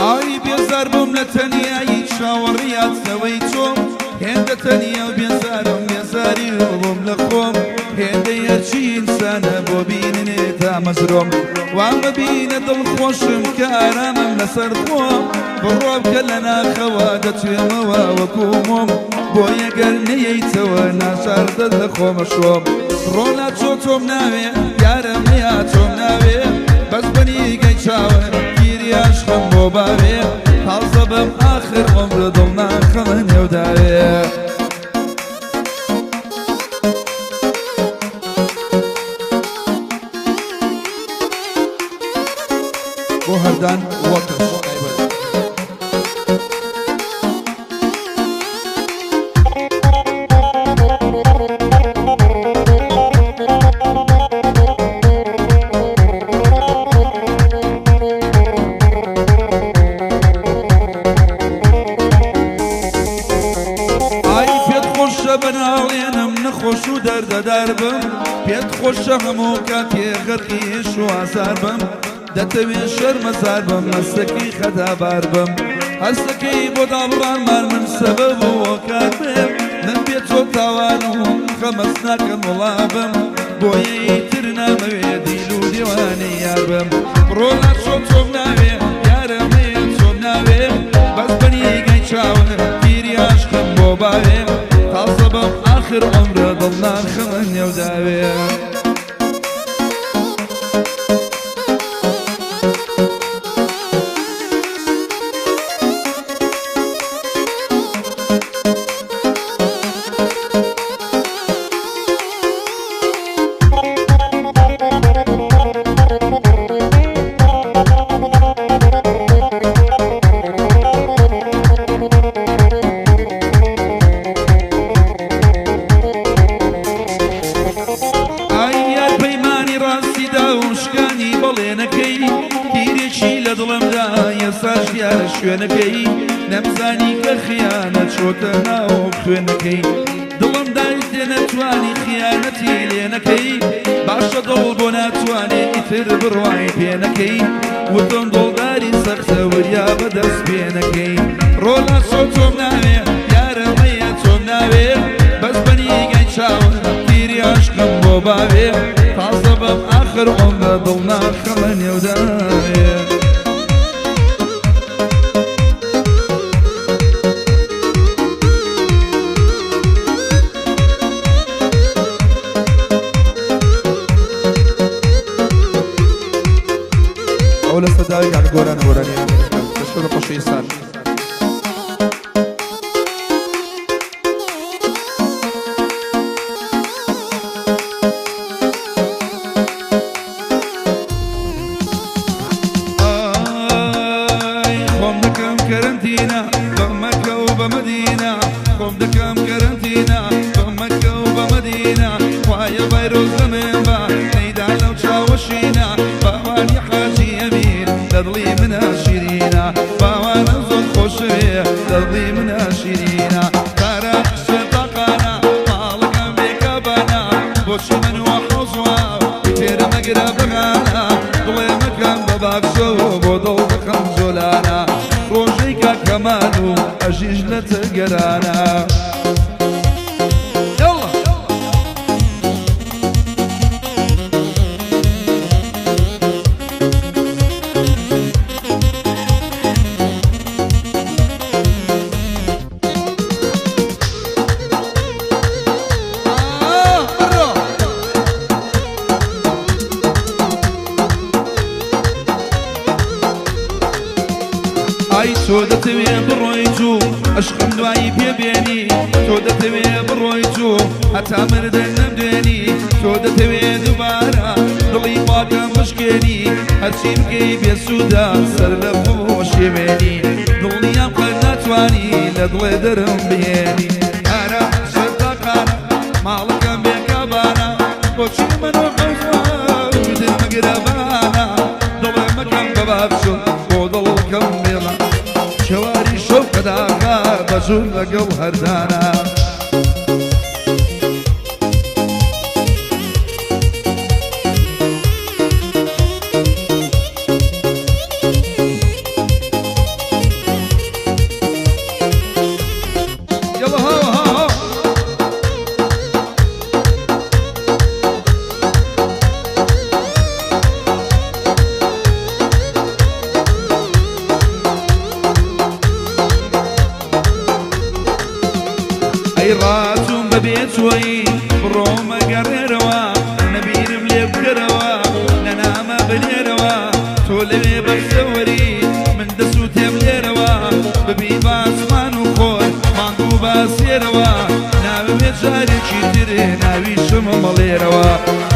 ئای بێزار بووم لە تەنیایی چاوەڕیات لەوەی تۆم هێندە تەنیا و بێزارم بێزاری بووم لە خۆم هێندەی هەرچی ئینسانە بۆ بیننێ تامەزرۆم وام ببینە دڵخۆشم کە ئارامم لەسەر خۆم بڕوا بکە لە ناخەوە دەتوێمەوە وەکو مۆم بۆیە گەر نەیەیتەوە ناچار دەست لە خۆمە شۆم ڕۆلا چۆ تۆم ناوێ یارم نیا تۆم ناوێ بەس بەنیگەی چاوە گیری عەشقم بۆ باوێ تازە بم ئاخر عومر دڵ ناخەمە نێو داوێ. بۆ هەردان وەکەش تایبەت. ئای پێت خۆشە بناڵێنم نەخۆش و دەردەدار بم پێت خۆشە هەموو کاتێ غەرقی ئێش و ئازار بم دەتەوێ شەرمەزار بم مەسەکەی خەتابار بم هەستەکەی بۆ دابڕانمان من سەبەب و هۆکار بم من بێ تۆ تاوان و خەمەس ناکەم وڵا بم بۆیە ئیتر نامەوێ دیل و دێوانەی یار بم بڕۆ لا چۆ تۆم ناوێ یارم هەیە تۆم ناوێ بەس بەنیگەی چاوە تیری عاشقم بۆ باوێ تازە بەم ئاخر عومرە دڵ ناخەمە نێو داوێ. ئای یار پەیمانی ڕاستی دا و شکانی بەڵێنەکەی تیرێکی لە دڵمدا ئێستاش دیارە شوێنەکەی نەمزانی کە خیانەت چۆتە ناو خوێنەکەی دڵم دایت لێ نەتوانی خیانەتی لێ نەکەی باشە دڵ بۆ ناتوانێ ئیتر بڕوای پێ نەکەی وتم دڵداری سەختە وریا بەدەست پێ نەکەی ڕۆلا چۆ تۆم ناوێ یارم هەیە تۆم ناوێ بەس بەنیگای چاوم تیری عەشقم بۆ باوێ تازە بەم ئاخر عومرە دڵ ناخەمە نێو داوێ. ئەوە لەسەر داوای کاک گۆران گۆرانیان دەشتۆ لە خۆشەویستان. ئای خۆم دەکەم کەرەنتینە بە مەککە و بە مەدینە خۆم دەکەم کەرەنتینە بە مەککە و بە مەدینە خوایە ڤایرۆس لەمێن بە نەیدا لەو چاوەشینە باوانی حاجی ئەمیر لە دڵی منە شیرینە باوانم زۆر خۆشەوێ لە دڵی منە شیرینە تارە شێ تاقانە ماڵەکەم بێ کابانە بۆچی من وا حەوزوە تێرە مەگرە بەغانە دڵێ مەکەم بە باخچەوە بۆ دڵ بخەم جۆلانە ڕۆژەی کاک کەمال و ئەژیش لە تگەرانە. يلا آه برا. ئای تۆ دەتەوێ بڕۆیت و عشقم دوایی پێ بێنی تۆ دەتەوێ بڕۆیت و هەتا مردن نەمدوێنی تۆ دەتەوێ دووبارە دڵی پاکەم بشکێنی هەرچی بکەی بێسوودە سەر لە خۆشێوێنی دڵنیام قەت ناتوانی لە دڵێ دەرم بهێنی ئارە شەتاقانە ماڵەکەم بێکابانە بۆچی من و حەوزە دڵمەگرەبانە دڵێ مەکەم بە باخچۆ بۆ دڵکەم بێڵە شەواری شەو قەداغا بەژوور لەگەڵ هەردانە. ئەی ڕاچووم بەبێ چۆی بڕۆمە گەڕێرەوە نەبیرم لێ بکەرەوە نەنامە بنێرەوە تۆ لەوێ بەختەوەری من دەسووتێم لێرەوە ببی باسمان و خۆر مانگ و باسێرەوە ناوێ جارێکی تر ناوی شمە مەڵێرەوە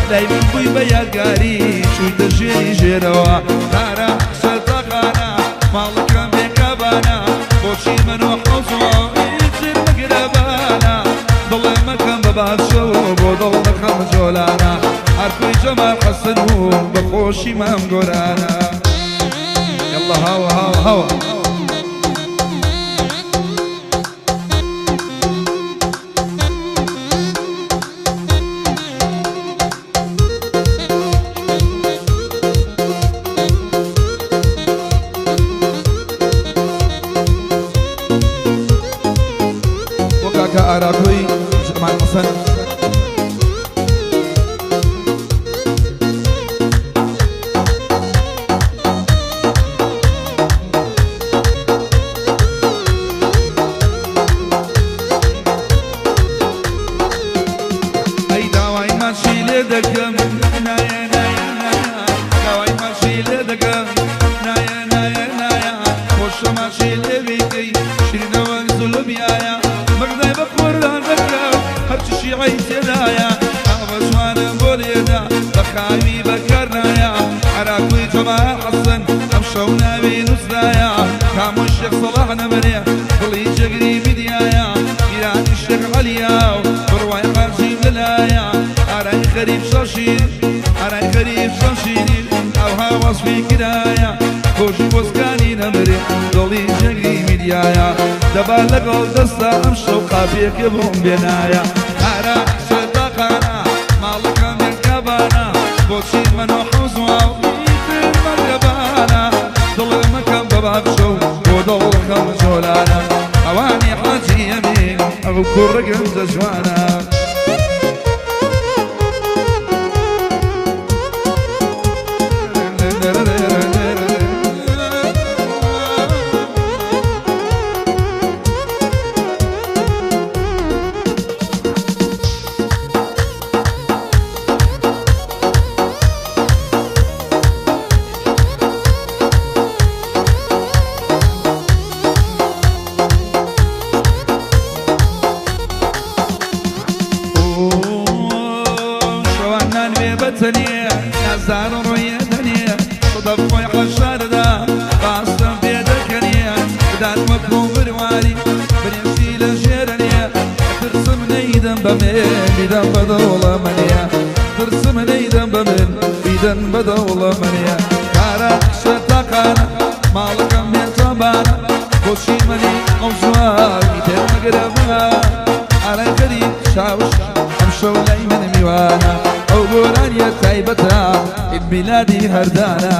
لای من بووی بە یادگاری چوویتە ژێری ژێرەوە کارە سەرتاقانە ماڵەکەم بێکابانە بۆچی من و حەوزوە ئیتر مەگرەبانە دڵێ مەکەم بە باشەوە بۆ دڵ دەخەم جۆلانە هەرکوی جەمال حەسەن و بە خۆشی مام گۆرانە يلا هوا هوا هوا وكاكا أراكوي جمال حسن ئەی داوای ماشی لێ دەکەم نایە نایە نایە داوای ماشی لێ دەکەم نایە نایە نایە خۆشە ماشی لێ بیکەی شیرینە وەک زولمیایە بەغدای بە قوربان دەکەم هەرچی شیعەی تێدایە ئاوە جوانم بۆ لێدا بە خاوی بەکارنایە عەراکوی جەمال حەسەن ئەمشەو ناوی نووسرایە کامۆی شێخ سەڵاح نەمرێ دڵی جێگری میدیایە میرانی شێخ عەلیا و بڕوای حاجیم لەلایە ئارای خەریب شەشیر ئارای خەریب شەشیری ئەوها وەسفی کرایە خۆشی بۆسکانی نەمرێ دڵی جێگری میدیایە دەبا لەگەڵ دەستا ئەمشەو قاپیەکە بۆم بێنایە ئارا شەتاقانە ماڵەکەم بێکابانە بۆچی من و حەوزوە و ئیتر مەگرەبانە دڵێ مەکەم بە باخشە و بۆ دڵخەم جۆلانە ئەوانی حاجی ئەمین ئەو کوڕە گەنجە جوانە نازار ڕۆیە دەنێ سەدەف خۆی حەشاردا باستم پێ دەکەنێ بدات وەکو برواری برێنجی لە ژێرەنێ ترسم نەیدەم بە من بیدەم بە دەوڵەمەنیە ترسم نەیدەم بە من بیدەن بە دەوڵەمەنیە کارە شەتاقانە ماڵەکەم بێتابانە بۆچی منی ئەو جوانی تێر مەگرەبە ئارای غەریب چاوش ئەمشەو لای من میوانە ئەو گۆرانیە تایبەتە میلادی هەردانە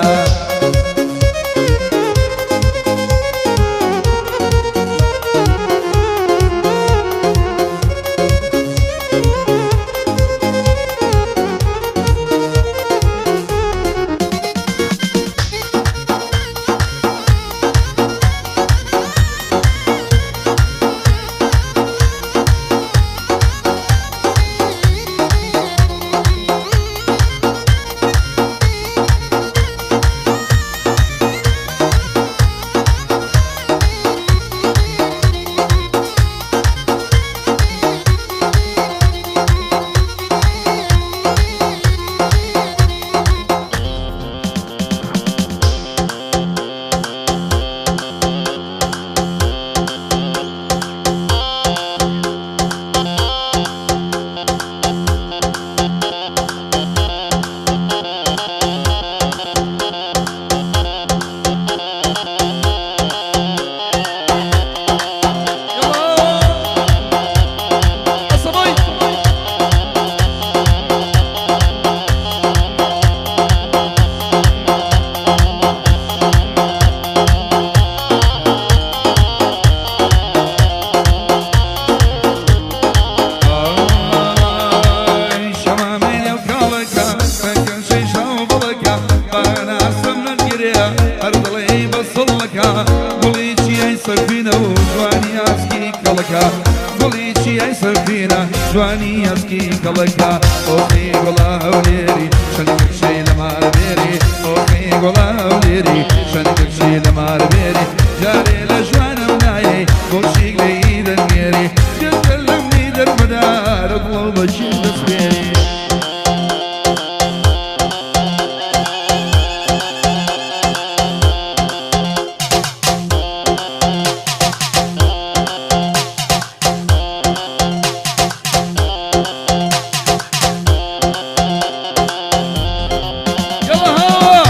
چیای سەفینە و جوانی ئاسکی کەڵەکە، گوڵی چیای سەفینە جوانی ئاسکی کەڵەکە. ئۆخی گوڵە هەولێری چەند کچی لە مار بێری، ئۆخی گوڵە هەولێری چەند کچی لە مار بێری. جارێ لە ژوانم نایەی بۆشیک لێی دەنێری، بێتە لەمنی دەربەدارە دڵ بەشی دەسپێری. يلا هوا.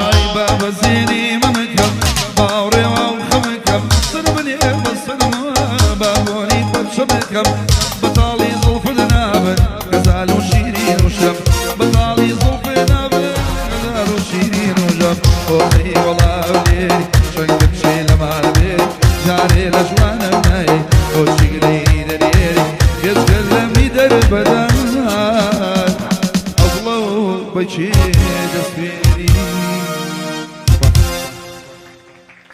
ئای بابە زێنی مەمکەم باوڕێوە و خەمکەم، سەرم لێ بەسەرمەوە بابۆنی پەرچەمەکەم. بەتاڵی زوڵفت نابن غەزال و شیرین و شەم، بەتاڵی زوڵفت نابن غەزال و شیرین و ژەم. ئۆخی وەڵا لێری چەند کچێ لە مار بێری، جارێ لە ژوانم نایەی بۆچی گلەی دەنێری. بێجگە لەمی دەربەدار ئەو بڵەو بەکێ دەستپێ.